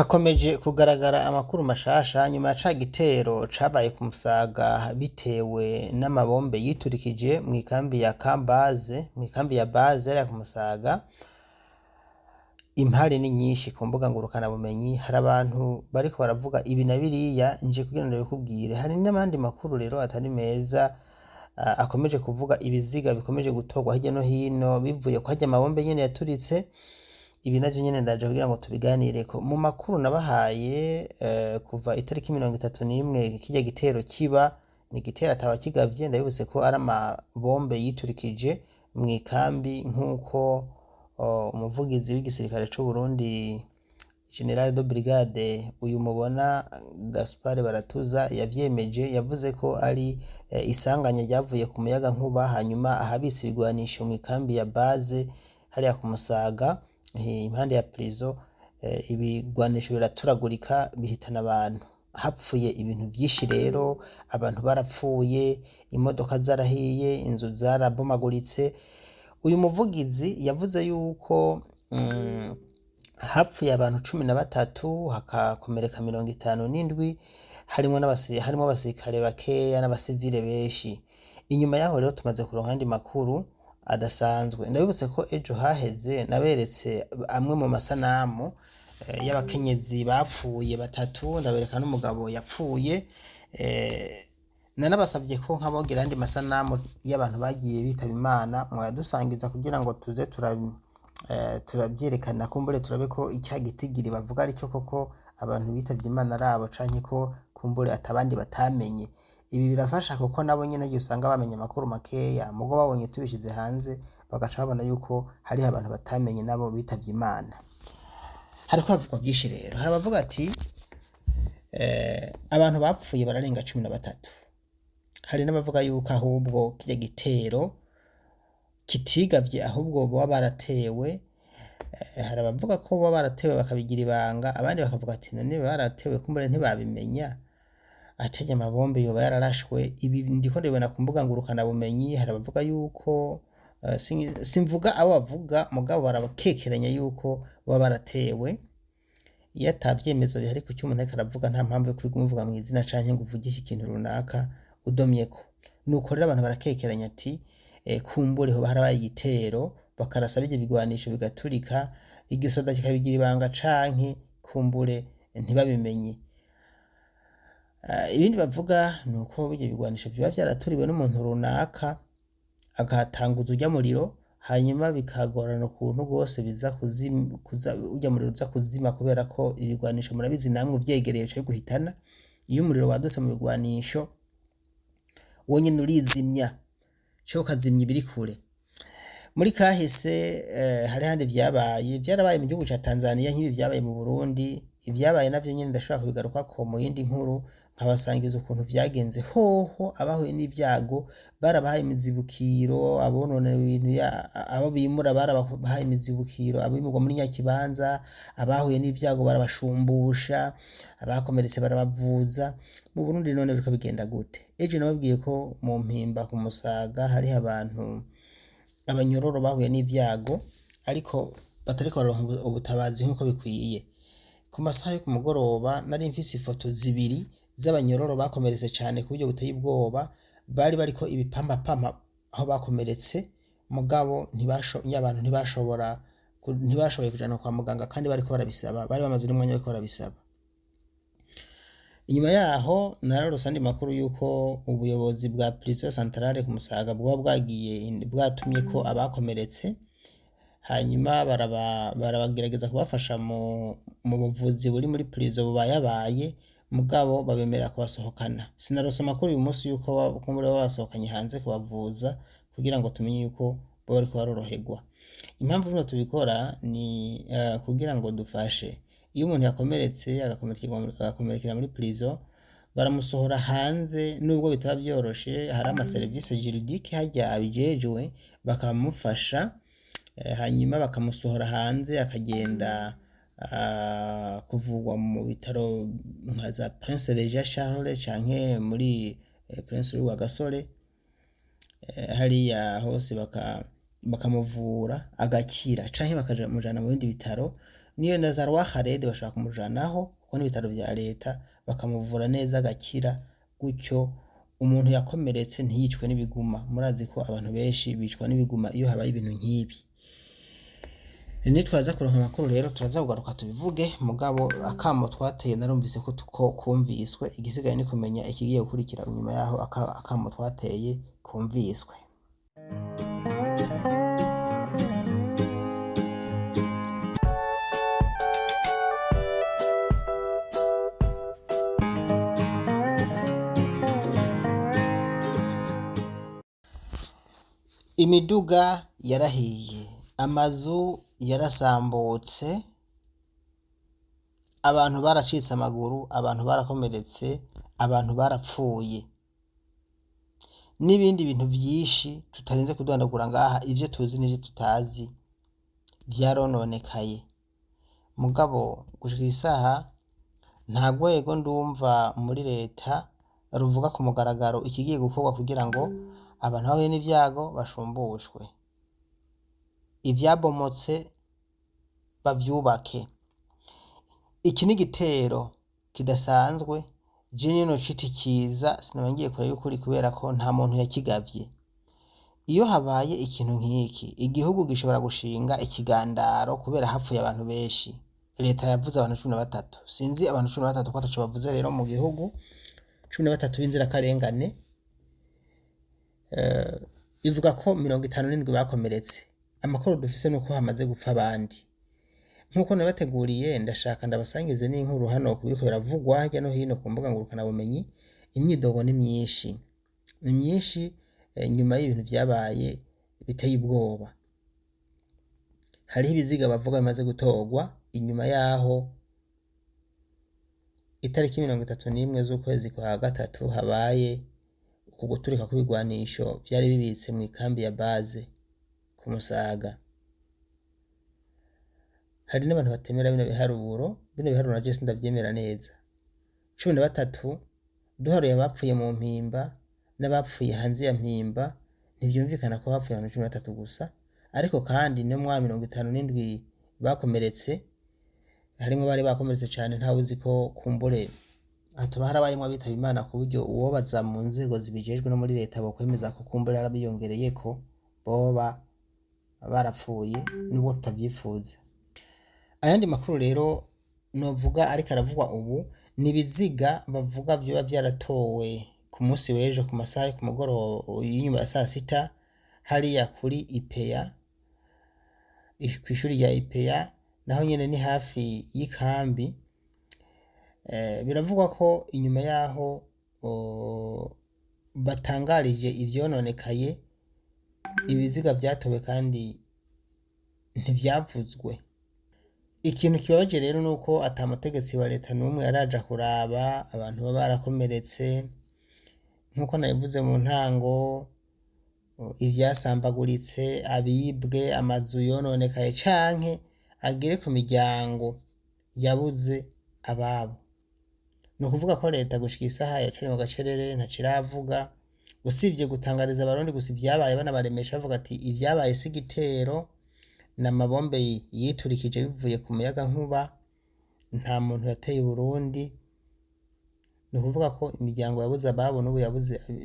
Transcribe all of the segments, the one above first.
Hakomeje kugaragara amakuru mashasha nyuma ya ca gitero cabaye ku Musaga bitewe n'amabombe yiturikije mw'ikambi ya Kambaze, mw'ikambi ya Baze hariya ku Musaga. Impari ni nyinshi ku mbuga ngurukanabumenyi, hari abantu bariko baravuga ibi na biriya, nje kugira ndabikubwire. Hari n'abandi makuru rero atari meza akomeje kuvuga ibiziga bikomeje gutorwa hirya no hino bivuye ko harya amabombe nyene yaturitse. Ibi navyo nyene ndaje kugira ngo tubiganireko. Mu makuru nabahaye kuva itariki 31 kirya gitero kiba, ni igitero atawakigavye, ndabibutse ko ari amabombe yiturikije mw'ikambi nk'uko umuvugizi w'igisirikare c'Uburundi General de Brigade uyu mubona Gaspard Baratuza yavyemeje, yavuze ko ari isanganya ryavuye ku muyagankuba, hanyuma ahabitse ibigwanisho mw'ikambi ya Baze hariya ku Musaga impande ya prison, ibigwanisho biraturagurika bihitana abantu. Hapfuye ibintu vyinshi rero, abantu barapfuye, imodoka zarahiye, inzu zarabomaguritse. Uyu muvugizi yavuze yuko hapfuye abantu 13 hakakomereka 57, harimwo harimwo abasirikare bakeya n'abasivile benshi. Inyuma yaho rero tumaze kuronka ayandi makuru adasanzwe. Ndabibutse ko ejo haheze naberetse amwe mu masanamu y'abakenyezi bapfuye batatu, ndabereka n'umugabo yapfuye. Nanabasavye ko nkabogira ayandi masanamu y'abantu bagiye bitaba Imana mwayadusangiza kugira ngo tuze turavyerekana, kumbure turabe ko ica gitigiri bavuga arico koko abantu bitavye Imana arabo canke ko kumbure atabandi batamenye. Ibi birafasha kuko nabo nyene igihe usanga bamenya amakuru makeya, mugo babonye tubishize hanze bagaca babona yuko hariho abantu batamenye nabo bitavye Imana. Hariko havugwa vyinshi rero, hari abavuga ati abantu bapfuye bararenga 13. Hari n'abavuga yuko ahubwo kirya gitero kitigavye ahubwo boba baratewe. Hari abavuga ko boba baratewe bakabigira ibanga, abandi bakavuga ati none baratewe kumbure ntibabimenya, atarya amabombe yoba yararashwe. Ibi ndiko ndabibona ku mbuga ngurukanabumenyi. Hari abavuga yuko simvuga abo bavuga, mugabo barakekeranya yuko boba baratewe. Iyo ata vyemezo bihari kuco umuntu ariko aravuga, nta mpamvu yo kwiga umuvuga mw'izina canke ngo uvugishe ikintu runaka udomyeko. Nuko rero abantu barakekeranya ati kumbure hoba harabaye igitero bakarasa birya bigwanisho bigaturika, igisoda kikabigira ibanga canke kumbure ntibabimenye. Ibindi bavuga nuko birya bigwanisho vyoba vyaraturiwe n'umuntu runaka agatanguza urya muriro, hanyuma bikagorana ukuntu rwose biza kuza urya muriro uza kuzima, kubera ko ibigwanisho murabizi namwe uvyegereye bica biguhitana. Iyo umuriro wadutse mu bigwanisho wonyene urizimya, co ukazimya ibiri kure. Muri kahise hari handi vyabaye, vyarabaye mu gihugu ca Tanzania nk'ibi vyabaye mu Burundi. Ivyabaye navyo nyene ndashobora kubigarukako mu yindi nkuru, nkabasangiza ukuntu vyagenze. Hoho abahuye n'ivyago barabahaye imizibukiro, abononewe ibintu abo bimura barabahaye imizibukiro, abimurwa muri Nyakibanza, abahuye n'ivyago barabashumbusha, abakomeretse barabavuza. Mu Burundi none biriko bigenda gute? Ejo nababwiye ko mu Mpimba ku Musaga hariho abantu abanyororo bahuye n'ivyago ariko batariko bararonka ubutabazi nk'uko bikwiye. Ku masaha yo ku mugoroba nari mfise ifoto zibiri z'abanyororo bakomeretse cane ku buryo buteye ubwoba, bari bariko ibipampapampa aho bakomeretse, mugabo abantu ntibashobora ntibashoboye kujanwa kwa muganga kandi bariko barabisaba, bari bamaze n'umwanya bariko barabisaba. Inyuma yaho nararose andi makuru yuko ubuyobozi bwa prison centrale ku Musaga bwoba bwagiye bwatumye ko abakomeretse, hanyuma barabagerageza kubafasha mu buvuzi buri muri prison bubayabaye, mugabo babemerera kubasohokana. Sinarose amakuru uyu munsi yuko kumbure babasohokanye hanze kubavuza kugira ngo tumenye yuko boba bariko baroroherwa. Impamvu bino tubikora ni kugira ngo dufashe. Iyo umuntu yakomeretse agakomerekera muri prison, baramusohora hanze nubwo bitaba vyoroshe, hari ama service juridique harya abijejwe bakamufasha, hanyuma bakamusohora hanze akagenda kuvurwa mu bitaro nka za Prince Regent Charles canke muri Prince Louis Rwagasore, hariya hose bakamuvura agakira, canke bakamujana mu bindi bitaro. Niyo na za Roi Khaled bashobora kumujanaho kuko n'ibitaro vya leta, bakamuvura neza agakira, gutyo umuntu yakomeretse ntiyicwe n'ibiguma. Murazi ko abantu benshi bicwa n'ibiguma iyo habaye ibintu nk'ibi. Nitwaza kuronka amakuru rero turaza kugaruka tubivuge, mugabo akamo twateye narumvise ko tuko kumviswe, igisigaye ni kumenya ikigiye gukurikira inyuma yaho akamo twateye kumviswe. Imiduga yarahiye, amazu yarasambutse, abantu baracitse amaguru, abantu barakomeretse, abantu barapfuye, n'ibindi bintu vyinshi tutarinze kudondagura ngaha, ivyo tuzi n'ivyo tutazi vyarononekaye. Mugabo gushika isaha nta rwego ndumva muri leta ruvuga ku mugaragaro ikigiye gukorwa kugira ngo abantu bahuye n'ivyago bashumbushwe, ivyabomotse bavyubake. Iki ni igitero kidasanzwe, je nino cita ikiza sinaba ngiye kure y'ukuri kubera ko nta muntu yakigavye. Iyo habaye ikintu nk'iki, igihugu gishobora gushinga ikigandaro kubera hapfuye abantu benshi. Leta yavuze abantu 13, sinzi abantu 13 ko ataco bavuze rero mu gihugu, 13 b'inzirakarengane, ivuga ko 57 bakomeretse. Amakuru dufise nuko hamaze gupfa abandi. Nkuko nabateguriye ndashaka ndabasangize n'inkuru hano ku biriko biravugwa hirya no hino ku mbuga ngurukanabumenyi, imyidogo ni myinshi. Ni myinshi nyuma y'ibintu vyabaye biteye ubwoba. Hariho ibiziga bavuga bimaze gutorwa inyuma yaho itariki 31 z'ukwezi kwa gatatu habaye uku guturika kw'ibigwanisho vyari bibitse mw'ikambi ya base ku Musaga. Hari n'abantu batemera bino biharuro, bino biharuro naje sindavyemera neza. 13 duharuye abapfuye mu Mpimba n'abapfuye hanze ya Mpimba, ntivyumvikana ko hapfuye abantu 13 gusa, ariko kandi no mwa 57 bakomeretse, harimwo bari bakomeretse cane ntawuzi ko kumbure hatoba harabayemwo abitaba Imana ku buryo uwobaza mu nzego zibijejwe no muri leta bokwemeza ko kumbure harabiyongereyeko boba barapfuye nubwo tutavyifuza. Ayandi makuru rero novuga ariko aravugwa ubu ni ibiziga bavuga vyoba vyaratowe ku musi w'ejo ku masaha yo ku mugoroba y'inyuma ya sasita hariya kuri IPEA, kw'ishuri rya IPEA naho nyene ni hafi y'ikambi. Biravugwa ko inyuma yaho batangarije ivyononekaye, ibiziga vyatowe kandi ntivyavuzwe. Ikintu kibabaje rero nuko ata mutegetsi wa leta n'umwe araja kuraba abantu baba barakomeretse, nkuko nabivuze mu ntango, ivyasambaguritse, abibwe, amazu yononekaye canke agere ku miryango yabuze ababo. Ni ukuvuga ko leta gushika isaha yacari mu gacerere ntaco iravuga, usivye gutangariza abarundi gusa ivyabaye banabaremesha bavuga ati ivyabaye si igitero, ni amabombe yiturikije bivuye ku muyagankuba, nta muntu yateye Uburundi. Ni ukuvuga ko imiryango yabuze ababo n'ubu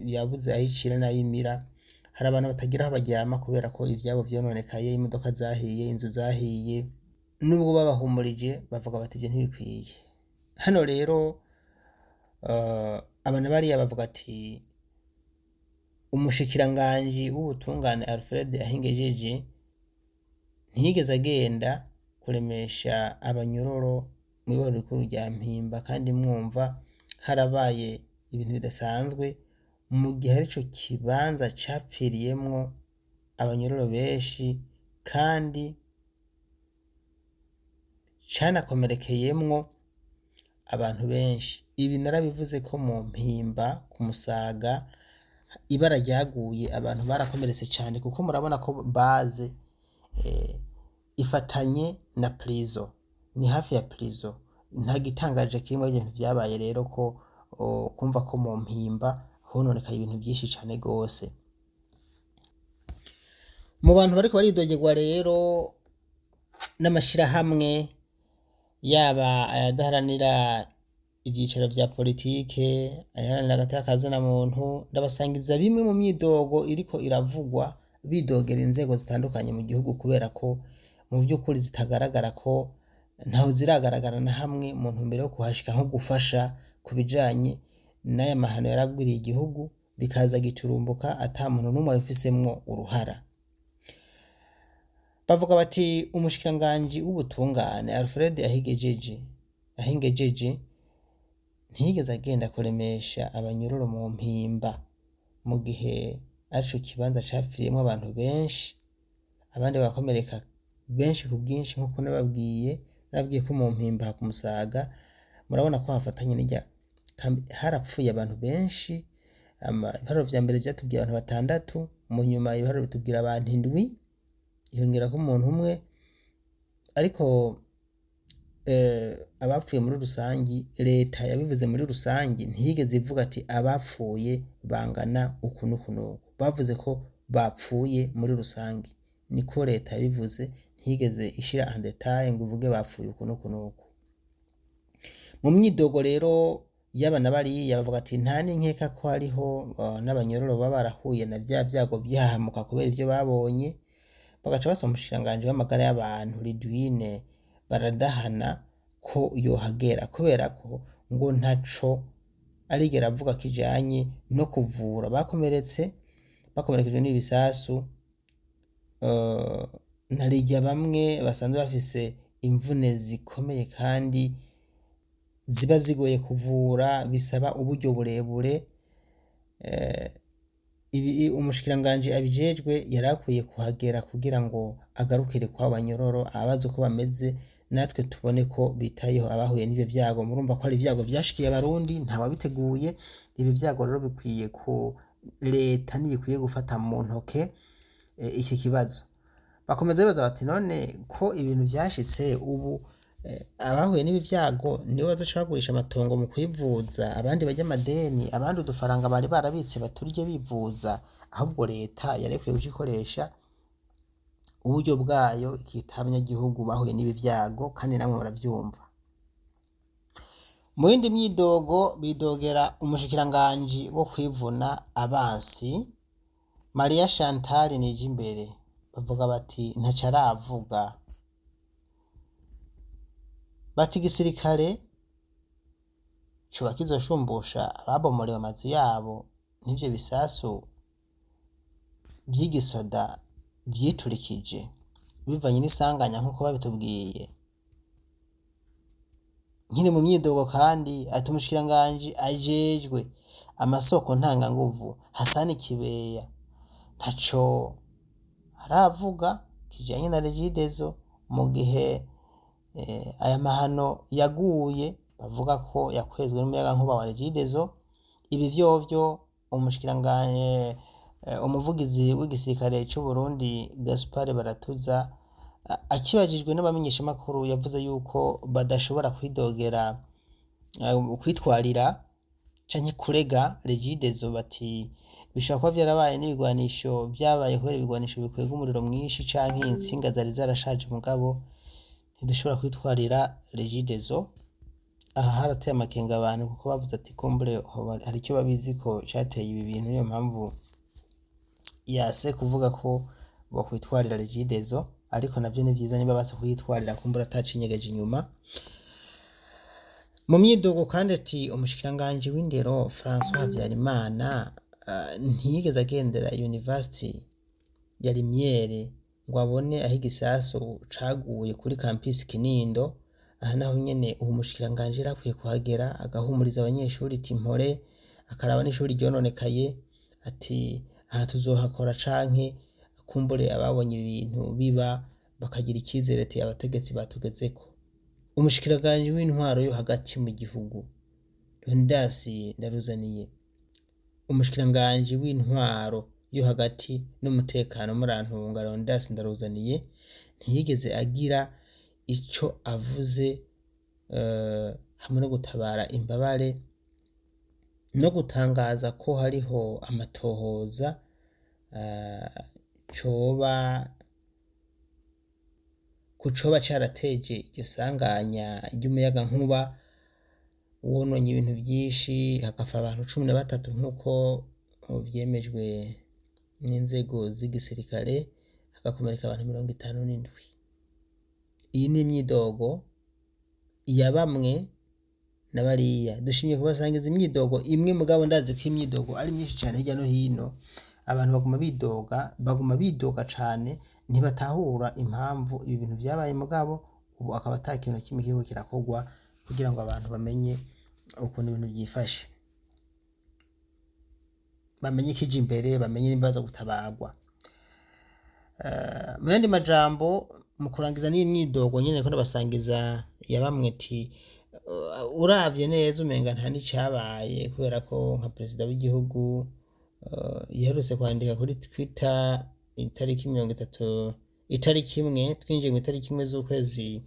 yabuze ayicira n'ayimira. Hari abantu batagira aho baryama kubera ko ivyabo vyononekaye, imodoka zahiye, inzu zahiye, nubwo babahumurije bavuga bati ivyo ntibikwiye. Hano rero abantu bariya bavuga ati umushikiranganji w'ubutungane Alfred Ahingejeje ntiyigeze agenda kuremesha abanyororo mw'ibohero rikuru rya Mpimba, kandi mwumva harabaye ibintu bidasanzwe mu gihe arico kibanza capfiriyemwo abanyororo benshi kandi canakomerekeyemwo abantu benshi. Ibi narabivuze ko mu Mpimba ku Musaga ibara ryaguye abantu barakomeretse cane, kuko murabona ko base ifatanye na prison, ni hafi ya prison. Nta gitangaje kirimwo ibintu vyabaye rero ko kumva ko mu Mpimba hononekaye ibintu vyinshi cane gose. Mu bantu bariko baridogerwa rero n'amashirahamwe Yaba ayadaharanira ivyicaro vya politike, ayaharanira agateka ka muntu, ndabasangiza bimwe mu myidogo iriko iravugwa bidogera inzego zitandukanye mu gihugu kubera ko mu vy'ukuri zitagaragara ko ntaho ziragaragara na hamwe mu ntumbero yo kuhashika nko gufasha ku bijanye n'aya mahano yaragwiriye igihugu bikaza giturumbuka ata muntu n'umwe abifisemwo uruhara. Bavuga bati umushikiranganji w'ubutungane Alfred Ahingejeje ntiyigeze agenda kuremesha abanyororo mu mpimba mu gihe arico kibanza capfiriyemwo abantu benshi, abandi bagakomereka benshi ku bwinshi nkuko nababwiye, nababwiye ko mu mpimba ku Musaga murabona ko hafatanye n'irya kambi, harapfuye abantu benshi, ibiharuro vya mbere vyatubwiye abantu batandatu, mu nyuma ibiharuro bitubwira abantu indwi, hiyongerako umuntu umwe, ariko abapfuye muri rusangi leta yabivuze muri rusangi ntiyigeze ivuga ati abapfuye bangana uku n'uku n'uku, bavuze ko bapfuye muri rusangi, niko leta yabivuze ntiyigeze ishira en detail ngo ivuge bapfuye uku n'uku n'uku. Mu myidogo rero y'aba na bariya bavuga ati nta n'inkeka ko hariho n'abanyororo baba barahuye na vya vyago vy'ihahamuka kubera ivyo babonye, bagaca basaba umushikiranganji w'amagara y'abantu Ridwine Baradahana ko yohagera kubera ko ngo ntaco arigera avuga kijanye no kuvura abakomeretse, bakomerekejwe n'ibisasu, narirya bamwe basanzwe bafise imvune zikomeye kandi ziba zigoye kuvura bisaba uburyo burebure, umushikiranganji abijejwe yari akwiye kuhagera kugira ngo agarukire kw'abo banyororo ababaze uko bameze natwe tubone ko bitayeho abahuye n'ivyo vyago. Murumva ko ari ivyago vyashikiye abarundi ntawabiteguye, ibi vyago rero bikwiye ko leta niyo ikwiye gufata mu ntoke iki kibazo. Bakomeza bibaza bati none ko ibintu vyashitse ubu abahuye n'ibi vyago nibo bazoca bagurisha amatongo mu kwivuza, abandi barya amadeni, abandi udufaranga bari barabitse baturye bivuza, ahubwo leta yari ikwiye guca ikoresha uburyo bwayo ikitaho abanyagihugu bahuye n'ibi vyago kandi namwe muravyumva. Mu yindi myidogo bidogera umushikiranganji wo kwivuna abansi Maria Chantal Nijimbere, bavuga bati ntaco aravuga, bati igisirikare coba kizoshumbusha ababomorewe amazu yabo n'ivyo bisasu vy'igisoda vyiturikije bivanye n'isanganya nkuko babitubwiye. Nkiri mu myidogo kandi ati umushikiranganji ajejwe amasoko ntanganguvu Hasani Kibeya ntaco aravuga kijanye na Regideso mu gihe aya mahano yaguye bavuga ko yakwezwe n'umuyagankuba wa Regideso, ibi vyovyo umushikiranganji umuvugizi w'igisirikare c'u Burundi Gaspard Baratuza akibajijwe n'abamenyeshamakuru yavuze yuko badashobora kwidogera kwitwarira canke kurega Regideso bati bishobora kuba vyarabaye n'ibigwanisho vyabaye kubera ibigwanisho bikwega umuriro mwinshi canke intsinga zari zarashaje mugabo ntidushobora kwitwarira Regideso. Aha harateye amakenga abantu kuko bavuze ati kumbure hoba hari ico babiziko cateye ibi bintu niyo mpamvu yase kuvuga ko bokwitwarira Regideso, ariko navyo ni vyiza niba baza kuyitwarira kumbura atacinyegeje inyuma. Mu myidogo kandi ati umushikiranganji w'indero François Habyarimana ntiyigeze agendera University ya Limyere ngo abone aho igisasu caguye kuri campus Kinindo, aha naho nyene uwo mushikiranganji yari akwiye kuhagera agahumuriza abanyeshuri iti mpore, akaraba n'ishuri ryononekaye ati aha tuzohakora canke kumbure ababonye ibintu biba bakagira icizere ati abategetsi batugezeko. Umushikiranganji w'intwaro yo hagati mu gihugu Leonidas Ndaruzaniye, umushikiranganji w'intwaro yo hagati n'umutekano Murantunga Leonidas Ndaruzaniye ntiyigeze agira ico avuze hamwe no gutabara imbabare no gutangaza ko hariho amatohoza coba ku coba carateje iryo sanganya ry'umuyagankuba wononye ibintu vyinshi, hagapfa abantu 13 nk'uko vyemejwe n'inzego z'igisirikare, hagakomereka abantu 57. Iyi ni imyidogo ya bamwe na bariya. Dushimye kubasangiza imyidogo imwe, mugabo ndazi ko imyidogo ari myinshi cane hirya no hino. Abantu baguma bidoga, baguma bidoga cane, ntibatahura impamvu ibi bintu vyabaye, mugabo ubu akaba ata kintu na kimwe kiriko kirakorwa kugira ngo abantu bamenye ukuntu ibintu vyifashe, bamenye ikija imbere, bamenye nimba baza gutabarwa. Mu yandi majambo, mu kurangiza n'iyi myidogo nyene nariko ndabasangiza ya bamwe ati uravye neza umenga nta n'icabaye, kubera ko nka perezida w'igihugu yaherutse kwandika kuri Twitter itariki 30, itariki 1, twinjiye mw'itariki 1 z'ukwezi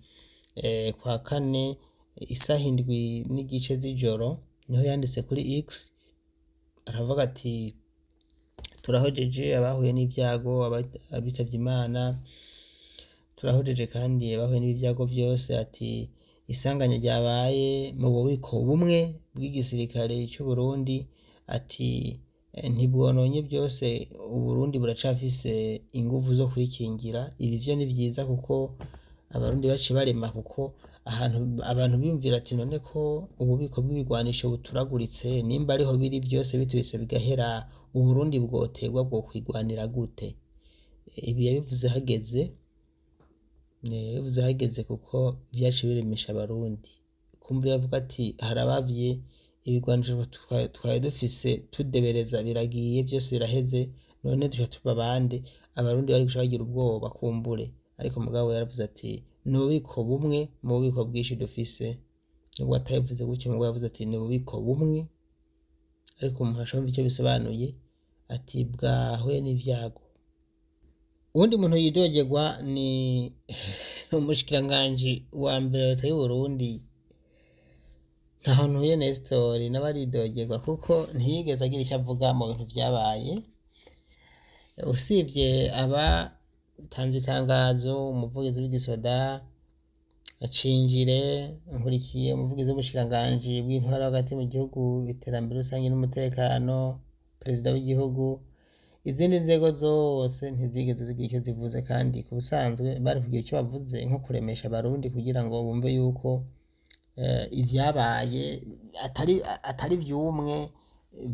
kwa kane, isaha 7:30 z'ijoro, niho yanditse kuri X aravuga ati turahojeje abahuye n'ivyago, abitavye Imana, turahojeje kandi abahuye n'ibyago vyose. Ati isanganya ryabaye mu bubiko bumwe bw'igisirikare c'u Burundi, ati ntibwononye vyose, Uburundi buracafise inguvu zo kwikingira. Ibi vyo ni vyiza kuko abarundi baciye barema, kuko ahantu abantu biyumvira ati none ko ububiko bw'ibigwanisho buturaguritse, nimba ariho biri vyose bituritse bigahera, Uburundi bwoterwa bwokwigwanira gute? Ibi yabivuze hageze, yabivuze hageze kuko vyaciye biremesha abarundi. Kumbure yavuga ati harabavye ibigwanisho twari dufise tudebereza biragiye vyose biraheze, none duca tuba bande? Abarundi bari guca bagira ubwoba kumbure, ariko mugabo yaravuze ati ni ububiko bumwe mu bubiko bwinshi dufise. Nubwo atabivuze gutyo, mugabo yavuze ati ni ububiko bumwe, ariko umuntu ashobora kumva ico bisobanuye, ati bwahuye n'ivyago. Uwundi muntu yidogerwa ni umushikiranganji wa mbere wa leta y'Uburundi, Ntahontuye Nestor, nawe aridogerwa kuko ntiyigeze agira ico avuga mu bintu vyabaye, usivye abatanze itangazo, umuvugizi w'igisoda Cinjire Nkurikiye, umuvugizi w'ubushikiranganji bw'intwaro hagati mu gihugu, iterambere rusangi n'umutekano, perezida w'igihugu, izindi nzego zose ntizigeze zigira ico zivuze, kandi ku busanzwe bari kugira ico bavuze nko kuremesha abarundi kugira ngo bumve yuko ivyabaye atari vyumwe,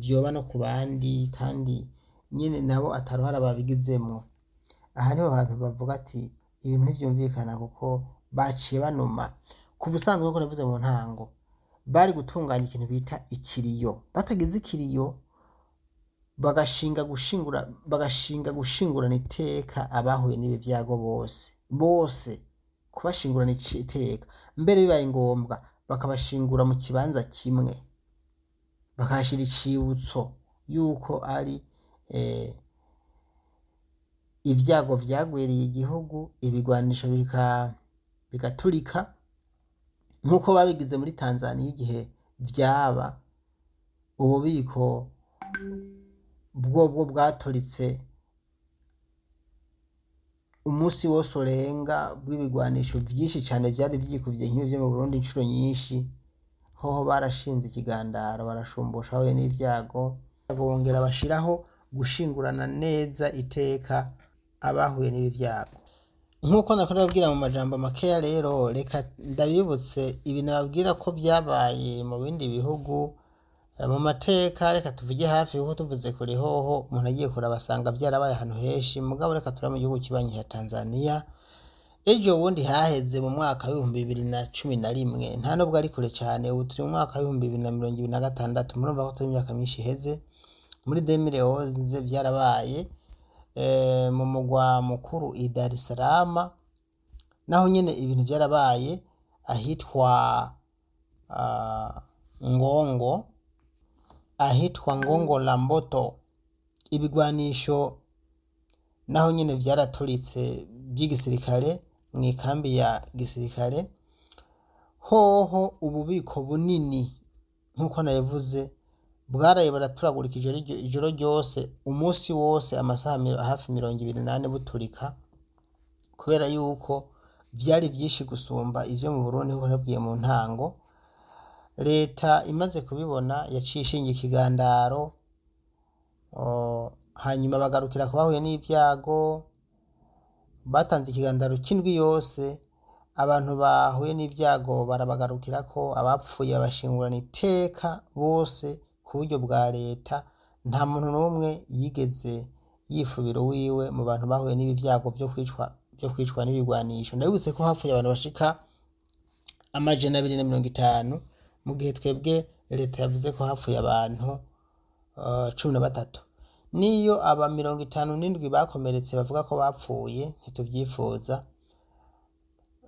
vyoba no ku bandi, kandi nyene nabo ataruhara babigizemwo. Aha niho hantu bavuga ati ibintu ntivyumvikana kuko baciye banuma. Ku busanzwe nkuko nabivuze mu ntango, bari gutunganya ikintu bita ikiriyo. Batagize ikiriyo bagashinga gushingura, bagashinga gushingurana iteka abahuye n'ibi vyago bose, bose kubashingurana iteka, mbere bibaye ngombwa bakabashingura mu kibanza kimwe, bakahashira icibutso yuko ari ivyago vyagwiriye igihugu, ibigwanisho bigaturika nk'uko babigize muri Tanzaniya igihe vyaba, ububiko bwobwo bwaturitse umunsi wose urenga bw'ibigwanisho vyinshi cane vyari vyikuvye nk'ibi vyo mu Burundi incuro nyinshi. Hoho barashinze ikigandaro, barashumbusha abahuye n'ivyago, bongera bashiraho gushingurana neza iteka abahuye n'ibi vyago. Nk'uko nariko ndababwira mu majambo makeya rero, reka ndabibutse ibi nababwira ko vyabaye mu bindi bihugu mu mateka. Reka tuvuge hafi kuko tuvuze kure hoho umuntu agiye kuraba asanga vyarabaye ahantu henshi, mugabo reka turabe mu gihugu kibanyi ca Tanzania. Ejo bundi haheze mu mwaka w'2011, nta nubwo ari kure cane, ubu turi mu mwaka w'2026, murumva ko atari imyaka myinshi iheze. Muri 2011 vyarabaye mu mugwa mukuru i Dar es Salaam, naho nyene ibintu vyarabaye ahitwa Ngongo, ahitwa Ngongo la Mboto, ibigwanisho naho nyene vyaraturitse vy'igisirikare mw'ikambi ya gisirikare. Hoho ububiko bunini nk'uko nabivuze bwaraye buraturagurika ijoro ryose, umunsi wose, amasaha hafi 24 buturika, kubera yuko Vyari vyinshi gusumba ivyo mu Burundi, nkuko nabwiye mu ntango. Leta imaze kubibona yaciye ishinga ikigandaro, hanyuma bagarukira ku bahuye n'ivyago. Batanze ikigandaro c'indwi yose, abantu bahuye n'ivyago barabagarukirako, abapfuye babashingurana iteka bose ku buryo bwa leta. Nta muntu n'umwe yigeze yifubira uwiwe mu bantu bahuye n'ibi vyago vyo kwicwa n'ibigwanisho. Ndabibutse ko hapfuye abantu bashika 250, mu gihe twebwe leta yavuze ko hapfuye abantu 13. Niyo aba 57 bakomeretse bavuga ko bapfuye, ntituvyifuza.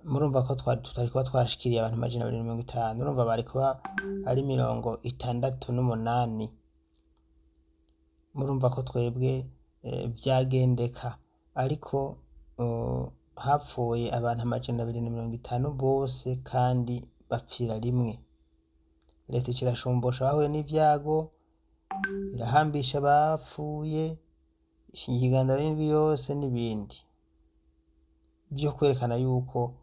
Murumva ko tutari kuba twarashikiriye abantu 250, urumva bari kuba ari 68. Murumva ko twebwe vyagendeka, ariko hapfuye abantu 250 bose kandi bapfira rimwe. Leta ica irashumbusha abahuye n'ivyago, irahambisha abapfuye, ishinga ikigandaro y'indwi yose n'ibindi vyo kwerekana yuko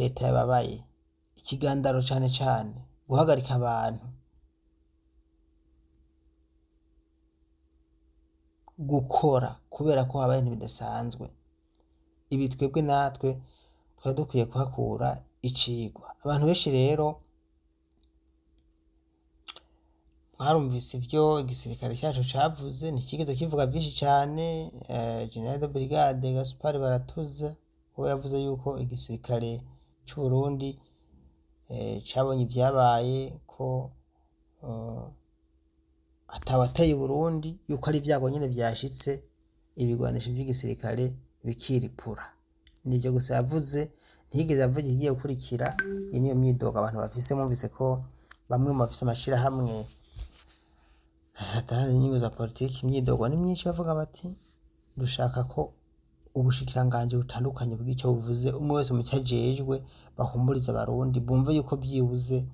leta yababaye. Ikigandaro cane cane guhagarika abantu gukora kubera ko habaye ibintu bidasanzwe. Ibi twebwe natwe twari dukwiye kuhakura icigwa. Abantu benshi rero mwarumvise ivyo igisirikare cacu cavuze, ntikigeze kivuga vyinshi cane. General de Brigade Gaspard Baratuza we yavuze yuko igisirikare c'Uburundi cabonye ivyabaye, ko atawateye Uburundi, yuko ari ivyago nyene vyashitse, ibigwanisho vy'igisirikare bikiripura. Nivyo gusa yavuze, ntiyigeze avuga ikigiye gukurikira. Iyi niyo myidogo abantu bafise. Mwumvise ko bamwe mu bafise amashirahamwe adaharanira inyungu za politiki, imyidogo ni myinshi, bavuga bati dushaka ko ubushikiranganji butandukanye bw'ico buvuze, umwe wese mu co ajejwe, bahumurize abarundi bumve yuko vyibuze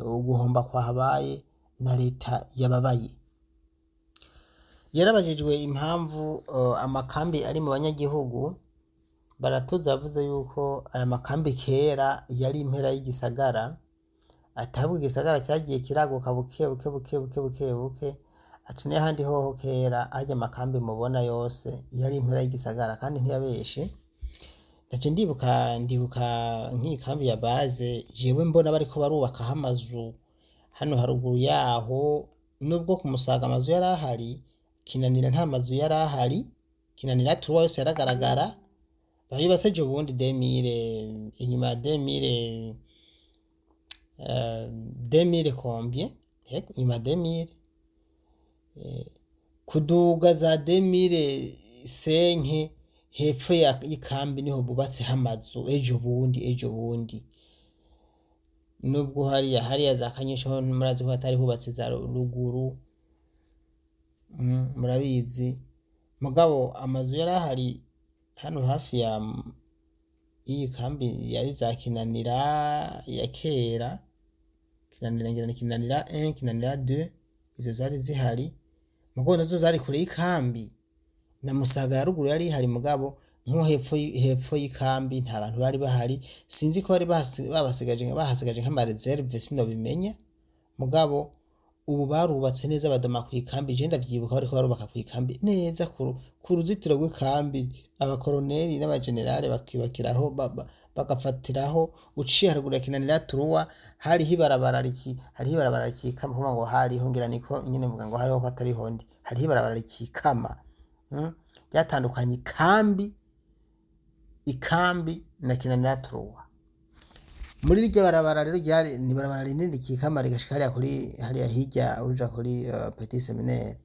uguhomba kwahabaye na leta yababaye. Yarabajijwe impamvu amakambi ari mu banyagihugu. Baratuza yavuze yuko aya makambi kera yari impera y'igisagara, atabwo igisagara cyagiye kiraguka buke buke buke buke buke buke. Ati n'ahandi hoho kera harya amakambi mubona yose yari impera y'igisagara, kandi ntiyabeshe. Naje ndibuka nk'iyi kambi ya base, jewe mbona bariko barubakaho amazu hano haruguru yaho. Nubwo ku Musaga amazu yari ahari, Kinanira nta mazu yari ahari. Kinanira turuwa yose yaragaragara. Babibatse ejo bundi 2000, inyuma ya 2000, 2000 combien, yego, inyuma ya 2000 kuduga za 2005, hepfo y'ikambi niho bubatseho amazu ejo bundi ejo bundi. Nubwo hariya za Kanyosha ho murazi ko hatari hubatse, za ruguru, murabizi. Mugabo amazu yari ahari hano hafi ya y'iyi kambi yari za Kinanira ya kera. Kinanira ngira ni Kinanira 1, Kinanira 2, izo zari zihari, mugabo nazo zari kure y'ikambi. Na Musaga ya ruguru yari ihari, mugabo nko hepfo y'ikambi nta bantu bari bahari. Sinzi ko bari babasigaje, bahasigaje nk'ama réserves, sinobimenya. Mugabo ubu barubatse neza, badoma ku ikambi. Je ndavyibuka bariko barubaka ku ikambi neza ku ruzitiro rw'ikambi, abakoroneri n'abagenerale bakubakiraho, bagafatiraho. Uciye haruguru ya Kinanira turuwa hariho ibarabara rikikama, kuvuga ngo hariho, ngira niko nyene mvuga ngo hariho ko atariho ndi, hariho ibarabara rikikama, ryatandukanye ikambi na Kinanira turuwa. Muri rirya barabara rero ryari ni barabara rinini rikikama rigashika hariya kuri hariya hirya uja kuri Petit Seminaire.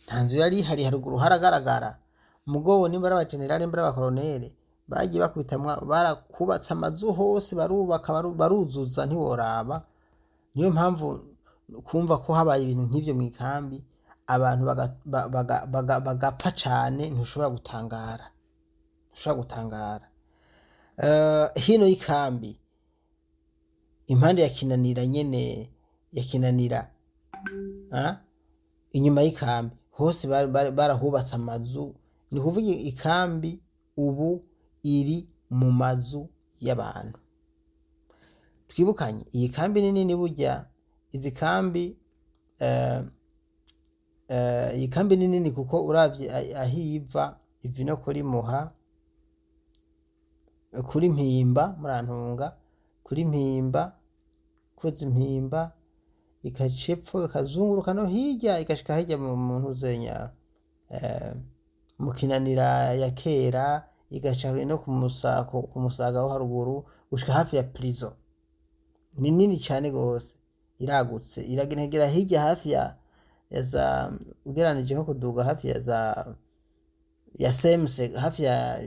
Nta nzu yari ihari haruguru, haragaragara. Mugobo nimba ari abagenerale, nimba ari abakoronere, bagiye bakubitamwa, barakubatse amazu hose, barubaka, baruzuza ntiworaba. Niyo mpamvu kumva ko habaye ibintu nk'ivyo mw'ikambi, abantu bagapfa cane, ntushobora gutangara, ntushobora gutangara. Hino y'ikambi, impande ya Kinanira nyene, ya Kinanira, inyuma y'ikambi hose barahubatse amazu. Ni kuvuga ikambi ubu iri mu mazu y'abantu. Twibukanye iyi kambi ni nini burya, izi kambi iyi kambi ni nini kuko uravye aho iva, iva ino kuri Muha, kuri Mpimba, murantunga, kuri Mpimba, kuza Mpimba, ikaca epfo ikazunguruka no hirya igashika hirya mu ntuzenya mu Kinanira ya kera, igaca no ku Musaga wo haruguru gushika hafi ya prison. Ni nini cane gose, iragutse, iragera hirya hafi ya za, ugereranije nko kuduga hafi ya za ya Semse, hafi ya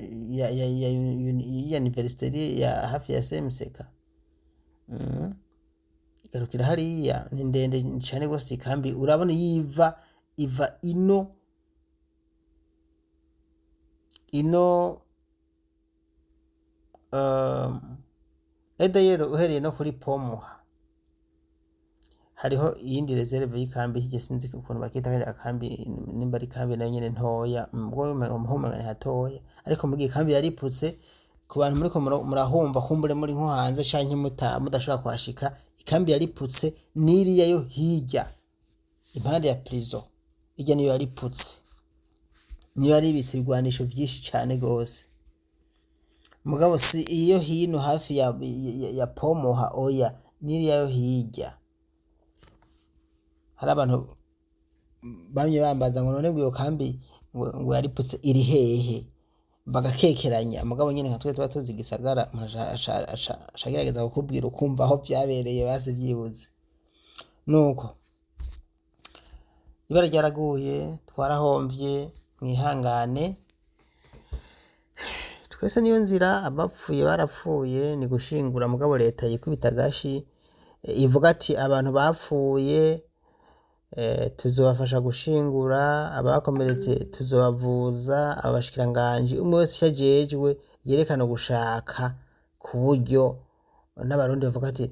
université ya hafi ya Semseka. Igarukira hariya, ni ndende cane gose ikambi, urabona iyo iva, iva ino et d'ailleurs uhereye no kuri Pomuha hariho iyindi réserve y'ikambi hirya, sinzi ukuntu bakita kariya kambi, nimba ari kambi nayo nyene ntoya, ubwo umenga ni hatoya, ariko mugihe ikambi yariputse. Ku bantu muriko murahumva kumbure muri nko hanze canke mudashobora kuhashika, ikambi yariputse n'iriya yo hirya impande ya prison, irya niyo yariputse, niyo yaribitse ibigwanisho vyinshi cane gose. Mugabo si iyo hino hafi ya Pomuha, oya, n'iriya yo hirya. Hari abantu bamye bambaza ngo none ngo iyo kambi ngo yariputse iri hehe, bagakekeranya. Mugabo nyene nka twe tuba tuzi igisagara, umuntu aca agerageza kukubwira ukumva aho vyabereye basi vyibuze. Nuko ibara ryaraguye, twarahomvye, mwihangane twese, niyo nzira. Abapfuye barapfuye, ni gushingura. Mugabo leta yikubita agashi, ivuga ati abantu bapfuye tuzobafasha gushingura, abakomeretse tuzobavuza. Abashikiranganji umwe wese ico ajejwe yerekana ugushaka, ku buryo n'Abarundi bavuga ati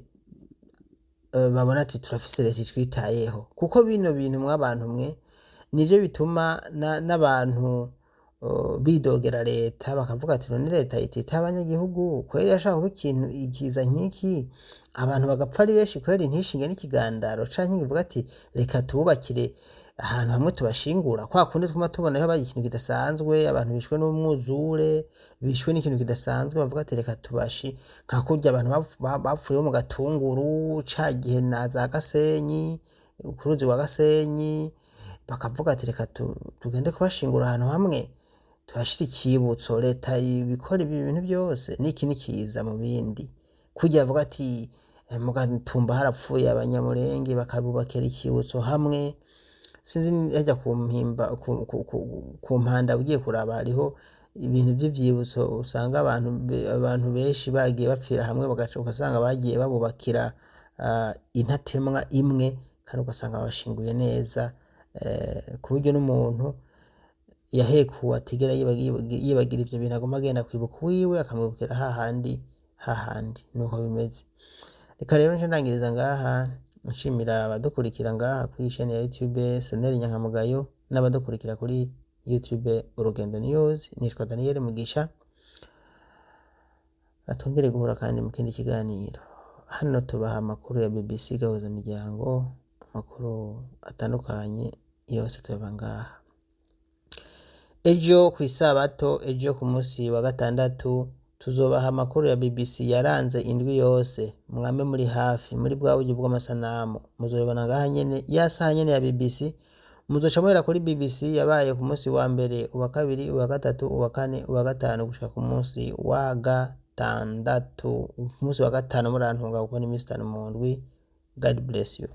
babona ati turafise leta itwitayeho. Kuko bino bintu mw'abantu mwe, nivyo bituma n'abantu bidogera leta, bakavuga ati none leta ititaye abanyagihugu kweri, yashaka kuba ikintu ikiza nk'iki abantu bagapfa ari benshi kweri, ntishinge n'ikigandaro canke ngo ivuge ati reka tububakire ahantu hamwe tubashingura, kwa kundi twuma tubona iyo habaye ikintu kidasanzwe, abantu bishwe n'umwuzure, bishwe n'ikintu kidasanzwe, bavuga ati reka tubashi nka kurya abantu bapfuye bo mu Gatunguru ca gihe na za Gasenyi, ku ruzi rwa Gasenyi, bakavuga ati reka tugende kubashingura ahantu hamwe, tuhashire ikibutso. Leta ibikora ibi bintu byose, niki nikiza mu bindi kurya bavuga ati mu Gatumba harapfuye Abanyamurenge, bakabubakira ikibutso hamwe. Sinzi hajya ku Mpimba, ku Mpanda ugiye kuraba hariho ibintu vy'ivyibutso, usanga abantu benshi bagiye bapfira hamwe, bagaca ugasanga bagiye babubakira intatemwa imwe, kandi ugasanga babashinguye neza, ku buryo n'umuntu yahekuwe atigera yibagira ivyo bintu, aguma agenda kwibuka uwiwe, akamwibukira hahandi hahandi. Nuko bimeze. Reka rero nce ndangiriza ngaha, nshimira abadukurikira ngaha kuri chaîne ya YouTube Seneri Nyankamugayo n'abadukurikira kuri YouTube Urugendo News. Nitwa Daniel Mugisha, atongere guhura kandi mu kindi kiganiro. Hano tubaha amakuru ya BBC Gahuza Miryango, amakuru atandukanye yose tuyaba ngaha. Ejo ku isabato, ejo ku munsi wa gatandatu, tuzobaha amakuru ya BBC yaranze indwi yose. Mwame muri hafi muri bwa buryo bw'amasanamu, muzobibona ngaha nyene, ya saha nyene ya BBC. Muzoca muhera kuri BBC yabaye ku munsi wa mbere, uwa kabiri, uwa gatatu, uwa kane, uwa gatanu, gushika ku munsi wa gatandatu, ku munsi wa gatanu, murantunga, kuko ni iminsi 5 mu ndwi. God bless you.